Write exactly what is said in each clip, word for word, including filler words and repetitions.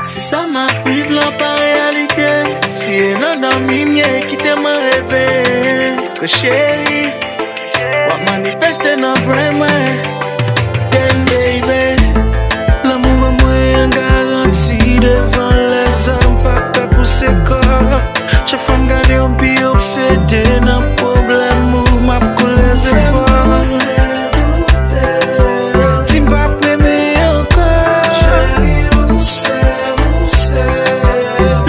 Si sa m ap viv lan pa reyalite, si e nan dòmi m ye, kite mwen reve. Ke cheri, w ap manifeste nan bren mwen. Damn, baby. Lanmou ban mwen yon garanti devan lèzòm, pa pè pouse kò. Chak fwa m gade w, m pi obsede nan pwoblèm ou, m ap koule zepòl. Di m p ap renmen ankò.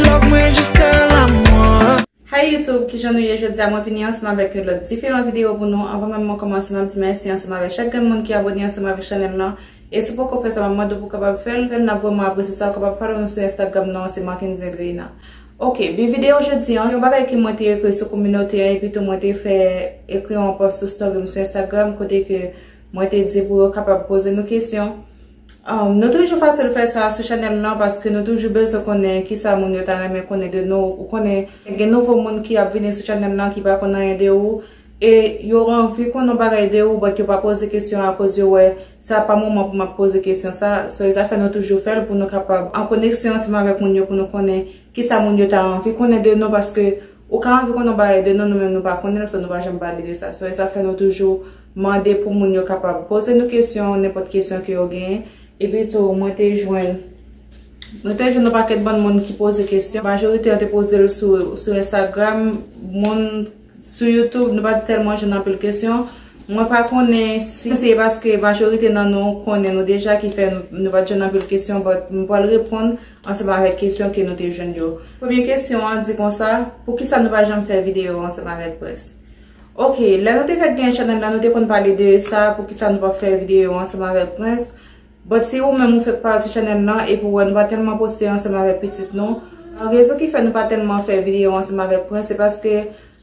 Love mwen jiska lanmò. Hi YouTube, kijan nou ye jodi a? Mwen vini ansanm avèk yon lòt diferan videyo pou nou. Anvan menm mwen kòmanse, m ap di mèsi ansanm avèk chak grenn moun ki abòne ansanm avèk chanèl lan. E si w poko fè sa, m ap mande w pou w kapab fè l, fè l, n ap vrèman apresye sa. Ou kapab follow nou sou Instagram nan, se Mackenzie Andreina. Ok, bi videyo jodi an, se yon bagay ke mwen te ekri sou kominote an, epi tou mwen te fè ekri yon post sou story m sou Instagram, kote ke mwen te di pou yo kapab poze nou kesyon. Um, nou toujou fasil fè sa sou chanèl nan, paske nou toujou bezwen konnen kisa moun yo ta renmen konnen de nou. Ou konnen, gen nouvo moun ki ap vini sou chanèl nan ki pa konn anyen de ou, e yo anvi konnen yon bagay de ou, but yo pa poze kesyon akoz yo wè sa pa moman pou m ap poze kesyon sa. So, e sa fè nou toujou fè l pou nou kapab an koneksyon ansanm avèk moun yo, pou nou konnen kisa moun yo ta anvi konnen de nou, paske ou ka anvi konnen yon bagay de nou, nou menm nou pa konnen l, so nou pa janm pale de sa. So, e sa fè nou toujou mande pou moun yo kapab poze nou kesyon, nenpòt kesyon ke yo genyen. Epi tou, mwen te jwenn, mwen te jwenn yon pakèt bann moun ki poze kesyon. Majorite an te poze l sou, sou Instagram. Moun sou YouTube, nou pa t tèlman jwenn anpil kesyon. Mwen pa konnen si se paske majorite nan nou konnen nou deja ki fè nou, nou pa t jwenn anpil kesyon, but m pral reponn ansanm avèk kesyon ke nou te jwenn yo. Premye kesyon an di konsa, poukisa nou pa janm fè videyo ansanm avèk Prince? Ok, lè nou te fèk gen chanèl la, nou te konn pale de sa, poukisa nou p ap fè videyo ansanm avèk Prince. But si ou menm ou fèk parèt sou chanèl nan, epi ou wè nou pa tèlman poste ansanm avèk pitit nou, rezon ki fè nou pa tèlman fè videyo ansanm avèk Prince, se paske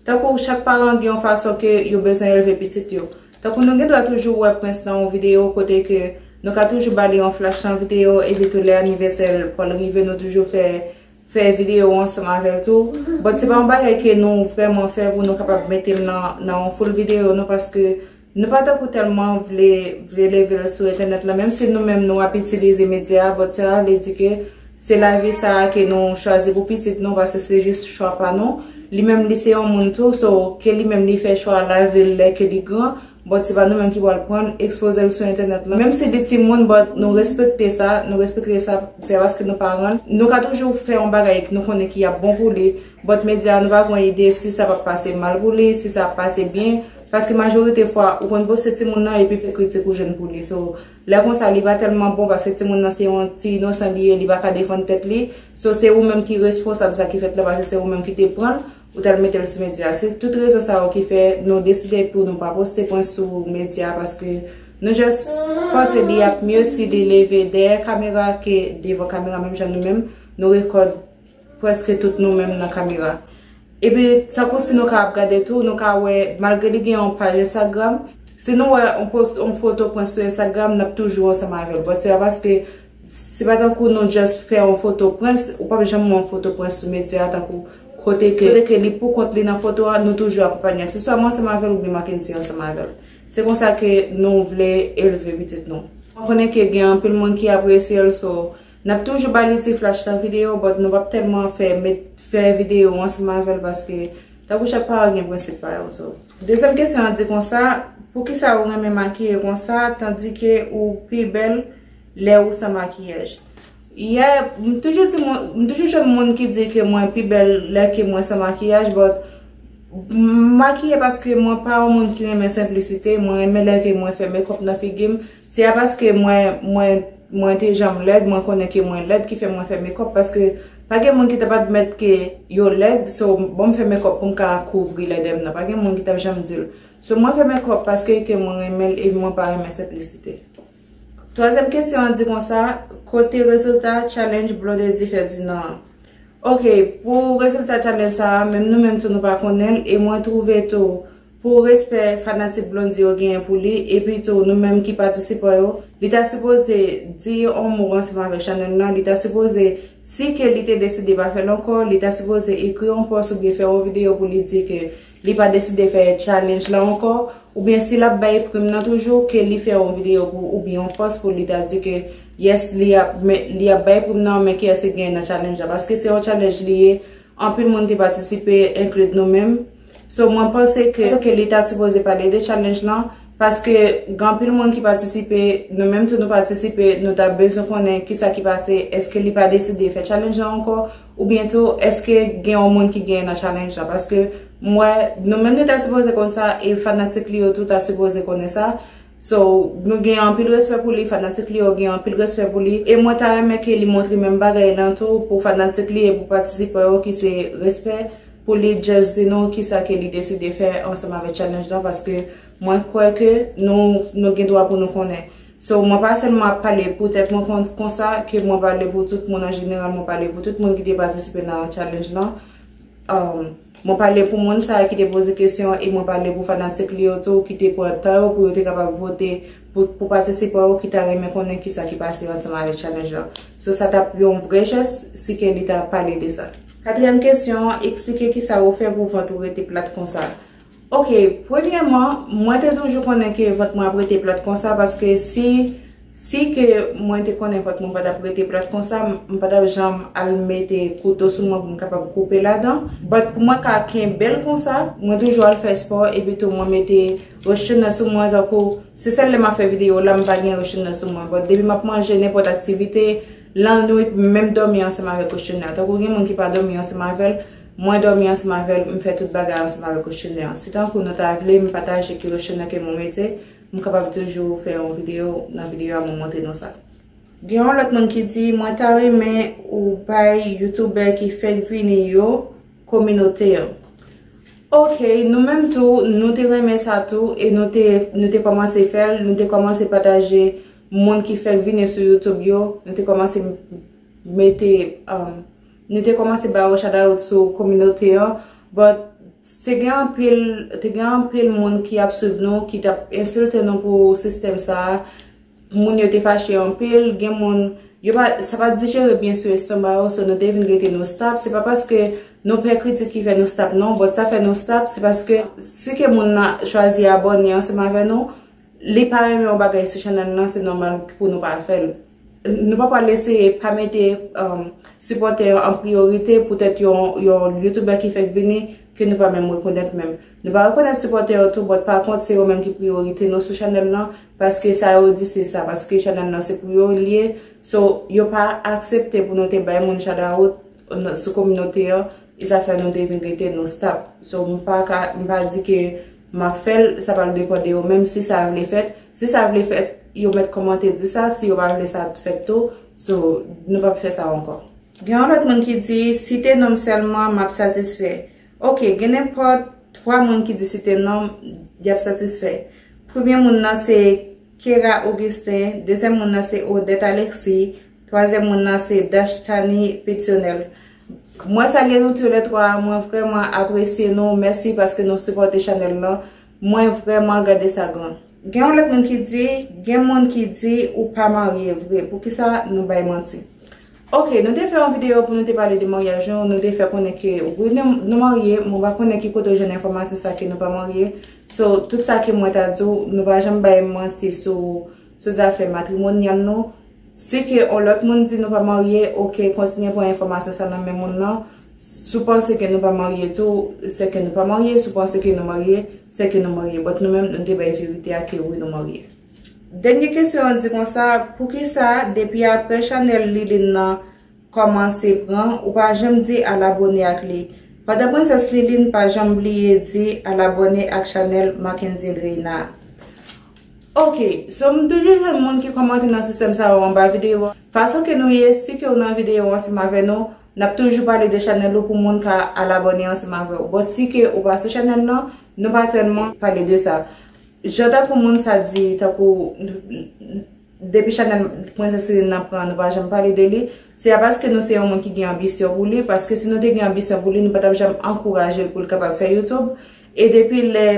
tankou chak paran gen yon fason ke yo bezwen elve pitit yo. Tankou nou gen dwa toujou wè Prince nan yon videyo kote ke nou ka toujou ba li yon flash nan videyo, epi tou lè anivèsè l pral rive, nou toujou fè, fè videyo ansanm avè l tou. But se pa yon bagay ke nou vrèman fè pou nou kapab mete l nan, nan yon full videyo, non, paske nou pa tankou tèlman vle, vle leve l sou entènèt la, menm si nou menm nou ap itilize medya a, but sa vle di ke se lavi sa a ke nou chwazi pou pitit nou, paske se jis chwa pa nou. Li menm, li se yon moun tou, so ke li menm li fè chwa lavi l lè ke li gran, but se pa nou menm ki pral pran l, ekspoze l sou entènèt la. Menm si li timoun, but nou respekte sa, nou respekte sa, se paske nou paran l. Nou ka toujou fè yon bagay nou konnen ki ap bon pou li, but medya a nou pa gen ide si sa p ap pase mal pou li, si sa ap pase byen, paske majorite fwa, ou konn poste timoun nan epi se kritik ou jwenn pou li. So, lè konsa, li pa tèlman bon, paske timoun nan se yon ti inosan li ye, li pa ka defann tèt li. So, se ou menm ki responsab sa ki fèt la, paske se ou menm ki te pran l, ou t al mete l sou medya. Se tout rezon sa yo ki fè nou deside pou nou pa poste Prince sou medya, paske nou just panse li ap mye si li leve dèyè kamera ke devan kamera, menm jan nou menm, nou rekòd prèske tout nou menm nan kamera. Epi, tankou si nou ka ap gade tou, nou ka wè, malgre li gen yon paj Instagram, si nou wè yon post, yon foto Prince sou Instagram, n ap toujou ansanm avè l. But se pa paske, se pa tankou nou just fè yon foto Prince, ou p ap janm wè yon foto Prince sou medya, tankou kote ke, kote ke li pou kont li nan foto a, nou toujou akonpanye l. Se swa mwen ansanm avè l oubyen Mackenzie ansanm avè l. Se konsa ke nou vle elve pitit nou. Mwen konnen ke gen anpil moun ki apresye l, so, n ap toujou ba li ti flash nan videyo, but nou p ap tèlman fè, met, fè videyo ansanm avè l, paske tankou chak paran gen prensip pa yo, so. Dezyèm kesyon an di konsa, poukisa ou renmen makiye konsa, tandike ou pi bèl lè ou san makiyaj? Yeah, m toujou di moun, m toujou jwenn moun ki di ke mwen pi bèl lè ke mwen san makiyaj, but m makiye paske mwen pa yon moun ki renmen senplisite, mwen renmen lè ke mwen fè makeup nan figi m. Se pa paske mwen, mwen, mwen te janm lèd, mwen konnen ke mwen lèd ki fè mwen fè makeup, paske pa gen moun ki t ap admèt ke yo lèd, so, ban m fè makeup pou m ka kouvri lèdè m nan. Pa gen moun ki t ap janm di l. So, mwen fè makeup paske ke mwen renmen l e mwen pa renmen senplisite. Twazyèm kesyon an di konsa, kote rezilta challenge Blondedy Ferdinand an? Ok, pou rezilta challenge sa a, menm nou menm tou nou pa konnen l, e mwen twouve tou, pou respè fanatik Blondy yo genyen pou li, epi tou nou menm ki patisipan yo, li ta sipoze di yon mo ansanm avèk chanèl lan, li ta sipoze, si ke li te deside pa fè l ankò, li ta sipoze ekri yon post oubyen fè yon videyo pou li di ke li pa deside fè challenge la ankò, oubyen si l ap bay prim nan toujou, ke li fè yon videyo pou, oubyen yon post pou li ta di ke yes, li ap, men, li ap bay prim nan, men kiyès ki genyen nan challenge la, paske se yon challenge li ye, anpil moun te patisipe, enkli nou menm. So, mwen panse ke, ke li ta sipoze pale de challenge lan, paske gen anpil moun ki patisipe, nou menm tou nou patisipe, nou ta bezwen konnen kisa ki pase, èske li pa deside fè challenge lan ankò, oubyen tou, èske gen yon moun ki genyen nan challenge lan, paske m wè, nou menm nou ta sipoze konn sa, e fanatik li yo tou ta sipoze konnen sa. So, nou gen anpil respè pou li, fanatik li yo gen anpil respè pou li. E mwen ta renmen ke li montre menm bagay lan tou pou fanatik li e pou patisipan yo ki se respè pou li just di nou kisa ke li deside fè ansanm avèk challenge lan, paske mwen kwè ke nou, nou gen dwa pou nou konnen. So, mwen pa sèlman ap pale pou tèt mwen kon, konsa, ke mwen pale pou tout moun an jeneral, mwen pale pou tout moun ki te patisipe nan challenge lan. Um, mwen pale pou moun sa a ki te poze kesyon e mwen pale pou fanatik li yo tou ki te pran tan yo pou yo te kapab vote pou, pou patisipan yo ki ta renmen konnen kisa ki pase ansanm avèk challenge lan. So, sa t ap yon vrè jès si ke li ta pale de sa. Katriyèm kesyon, eksplike kisa ou fè pou vant ou rete plat konsa. Ok, premyèman, mwen te toujou konnen ke vant mwen ap rete plat konsa, paske si, si ke mwen te konnen vant mwen pa t ap rete plat konsa, m, m pa t ap janm al mete kouto sou mwen pou m kapab koupe ladan. But pou mwen ka kenbe l konsa, mwen toujou al fè spò, epi tou mwen mete lotion nan sou mwen, tankou se sèl lè m ap fè videyo la, m pa gen lotion nan sou mwen. But depi m ap manje nenpòt aktivite, lannwit, m menm dòmi ansanm avèk lotion nan. Tankou gen moun ki pa dòmi ansanm avè l, mwen dòmi ansanm avè l, m fè tout bagay ansanm avèk lotion nan. Si tankou nou ta vle m pataje ki lotion nan ke mwen mete, m kapab toujou fè yon videyo, nan videyo a mwen montre nou sa. Gen yon lòt moun ki di, mwen ta renmen ou bay youtubè ki fèk vini yo kominote an. Ok, nou menm tou, nou te renmen sa tou, e nou te, nou te kòmanse fè l, nou te kòmanse pataje moun ki fèk vini sou YouTube yo, nou te kòmanse mete, um, nou te kòmanse ba yo shout out sou kominote an, but te gen anpil, te gen anpil moun ki ap swiv nou, ki t ap ensilte nou pou sistèm sa a. Moun yo te fache anpil, gen moun, yo pa, sa pa t dijere byen sou estomak yo, so nou te vin rete nou stop. Se pa paske nou pè kritik ki fè nou stop non, but sa fè nou stop, se paske si ke moun nan chwazi abòne ansanm avè nou, li pa renmen yon bagay sou chanèl nan, se nòmal pou nou pa fè l. Nou pa pral eseye pa mete, um, sipòtè yo an priyorite poutèt yon, yon youtubè ki fèk vini ke nou pa menm rekonèt menm. Nou pa rekonèt sipòtè yo tou, but pa kont se yo menm ki priyorite nou sou chanèl nan, paske sa yo di se sa, paske chanèl nan se pou yo l ye. So, yo pa aksepte pou nou te bay moun shout out sou kominote an, e sa fè nou te vin rete nou stop. So, m pa ka, m pa di ke m ap fè l, sa pral depann de yo menm si sa vle fèt. Si sa vle fèt, yo mèt kòmante di sa, si yo pa vle sa fèt tou, so, nou p ap fè sa ankò. Gen yon lòt moun ki di, site non m sèlman, m ap satisfè. Ok, gen nenpòt twa moun ki di site non m, y ap satisfè. Premye moun nan se Kera Augustin, dezyèm moun nan se Odette Alexis, twazyèm moun nan se Dashtani Petionel. Mwen salye nou toulètwa, mwen vrèman apresye nou, mèsi paske nou sipòte chanèl lan, mwen vrèman gade sa gran. Gen yon lòt moun ki di, gen moun ki di ou pa marye vre, poukisa nou bay manti? Ok, nou te fè yon videyo pou nou te pale de maryaj nou, nou te fè konnen ke wi nou, nou marye, mwen pa konnen ki kote w jwenn enfòmasyon sa ke nou pa marye. So, tout sa ke mwen ta di w, nou pa janm bay manti sou, sou zafè matrimonyal nou. Si ke yon lòt moun di nou pa marye, ok, kontinye pran enfòmasyon sa nan men moun nan. Si w panse ke nou pa marye tou, se ke nou pa marye. Si w panse ke nou marye, se ke nou marye. But nou menm, nou te bay verite a ke wi, nou marye. Dènye kesyon an di konsa, poukisa depi apre chanèl Liline nan kòmanse pran, ou pa janm di al abòne ak li? Pandan Prensès Liline pa janm bliye di al abòne ak chanèl Mackendy Reina. Ok, so m toujou jwenn moun ki kòmante nan sistèm sa yo anba videyo a. Fason ke nou ye, si ke w nan videyo ansanm avè nou, n ap toujou pale de chanèl ou pou moun ka al abòne ansanm avè w. But si ke ou pa sou chanèl nan, nou pa tèlman pale de sa. Jan tankou moun sa di, tankou depi chanèl Prensès Liline nan pran, nou pa janm pale de li. Se a paske nou se yon moun ki gen anbisyon pou li, paske si nou te gen anbisyon pou li, nou pa t ap janm ankouraje l pou l kapab fè YouTube. E depi lè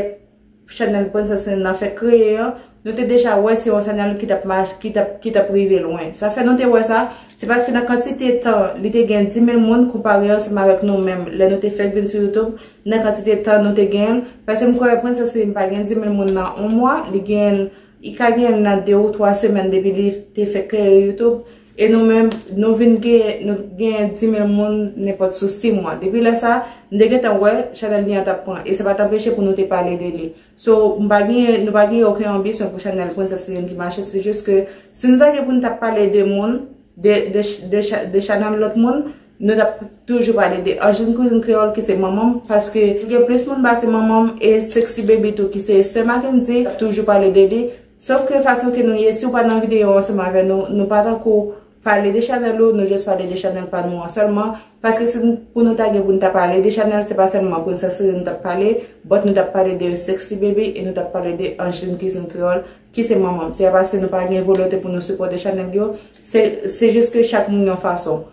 chanèl Princess Lynn nan fèk kreye an, nou te deja wè se yon chanèl ki t ap mach, ki t ap, ki t ap rive lwen. Sa fè nou te wè sa, se paske nan kantite tan li te gen dis mil moun konpare ansanm avèk nou menm, lè nou te fèk vin sou YouTube, nan kantite tan nou te gen l. Paske m kwè Princess Lynn pa gen dis mil moun nan yon mwa, li gen, li ka gen nan de ou twa semèn depi li te fèk kreye YouTube. E nou menm, nou vin gen, nou gen dis mil moun nenpòt sou sis mwa. Depi lè sa, nou te gentan wè chanèl li an t ap pran. E sa pa t anpeche pou nou te pale de li. So, m pa gen, nou pa gen okenn anbisyon pou chanèl Princess Lynn ki mache. Se jis ke si nou ta gen pou nou t ap pale de moun, de, de, de, cha- de chanèl lòt moun, nou t ap toujou pale de Angeline Cuisine Créole ki se manman m, paske gen plis moun pase manman m e Sexy Baby tou ki se sè Mackendy, t ap toujou pale de li. Sòf ke fason ke nou ye, si w pa nan videyo ansanm avè nou, nou pa tankou pale de chanèl ou, nou jis pale de chanèl pa nou an sèlman. Paske si n- pou nou ta gen pou n ta pale de chanèl, se pa sèlman Princess Lynn nou t ap pale, but nou t ap pale de Sexy Baby e nou t ap pale de Angeline Cuisine Créole, ki se manman m. Se pa paske nou pa gen volonte pou nou sipòte chanèl yo, se, se jis ke chak moun yon fason.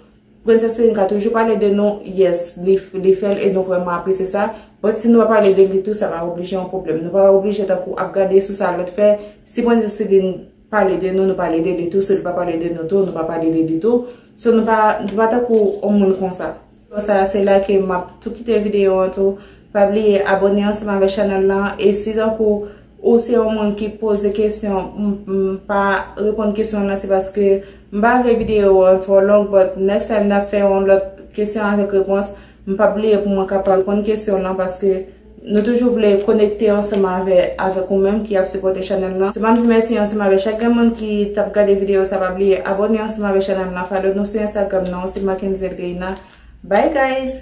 Princess Lynn ka toujou pale de nou, yes, li, li fè l e nou vrèman apresye sa. But si nou pa pale de li tou, sa pa oblije yon pwoblèm. Nou pa oblije tankou ap gade sou sa lòt fè. Si Princess Lynn pale de nou, nou pale de li tou. Si li pa pale de nou tou, nou pa pale de li tou. So nou pa, nou pa tankou yon moun konsa. Sa se la ke m ap tou kite videyo an tou. Pa bliye abòne ansanm avèk chanèl lan. E si tankou ou se yon moun ki poze kesyon, m, m pa reponn kesyon lan, se paske m pa vle videyo an twò long, but next time n ap fè yon lòt kesyon avèk repons. M p ap bliye pou mwen kapab reponn kesyon lan, paske nou toujou vle konekte ansanm avè, avèk ou menm ki ap sipòte chanèl lan. So, m ap di mèsi ansanm avèk chak grenn moun ki t ap gade videyo sa. Pa bliye abòne ansanm avèk chanèl lan, follow nou sou Instagram nan, se Mackenzie Reina. Bye guys!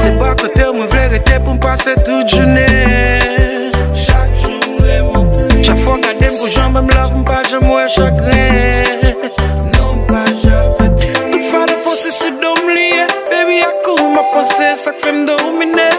Se bò kote w mwen vle rete pou m pase tout jounen. Chak jou m renmen w plis. Chak fwa w gade m pou jan w ban m love, m pa janm wè chagren. Non, m pa janm. Tout fado panse se do m li ye. Baby, ak ou m ap panse, sa k fè m domine.